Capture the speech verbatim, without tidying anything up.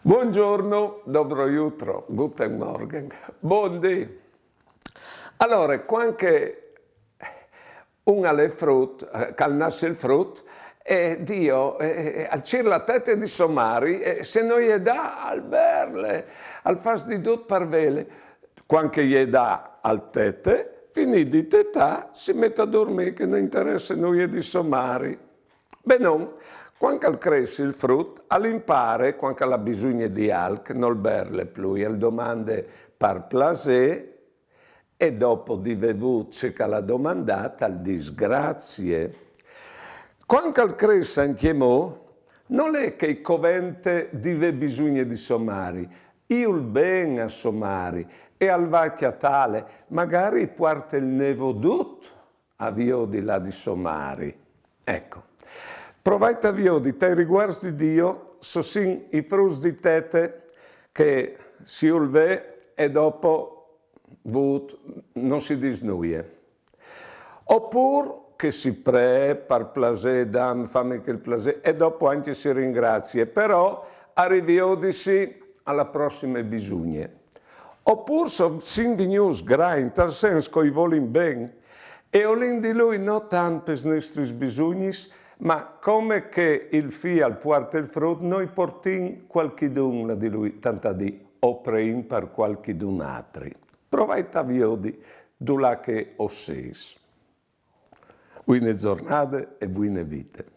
Buongiorno, dobro jutro, guten Morgen, bundì. Alore, cuant che un al è frut, eh, che al nas il frut, e Dio, eh, eh, al cîr la tete di sô mari, e se no je dà al berle, al fâs di dut par vêle. Cuant che je dà al tete, finît di tetâ, si met a durmî che no interesse nuie di sô mari. Benon, cuant che al cres il frut, al impare, cuant che al à bisugne di alc, nol berle plui, al domande par plasê, e dopo di vê vût ce che al à domandât, al dîs grazie. Cuant che al cres ancjemò, nol è che i covente di vê bisugne di sô mari, i vûl ben a sô mari, e al va a cjatâle, magari i puarte il nevodut a viodi là di sô mari. Eco. Provait a viodi tai riguarts di Dio, se o sin i fruts di tete che si vûl vê e dopo vût no si dîs nuie. Opûr che si pree par plasê, dam, fami chel plasê, e dopo ancje si ringrazie, però a riviodisi a la prossime bisugne. Opûr se o sin vignûts grâi, tal sens che o i volìn ben, e o volìn di lui no tant pes nestris bisugnis, ma come che il fi al puarte il frut, nô i puartìn cualchidun là di lui, tant a dî, o preìn par cualchidun altri. Provait a viodi dulà che o sês. Buine zornade e buine vite.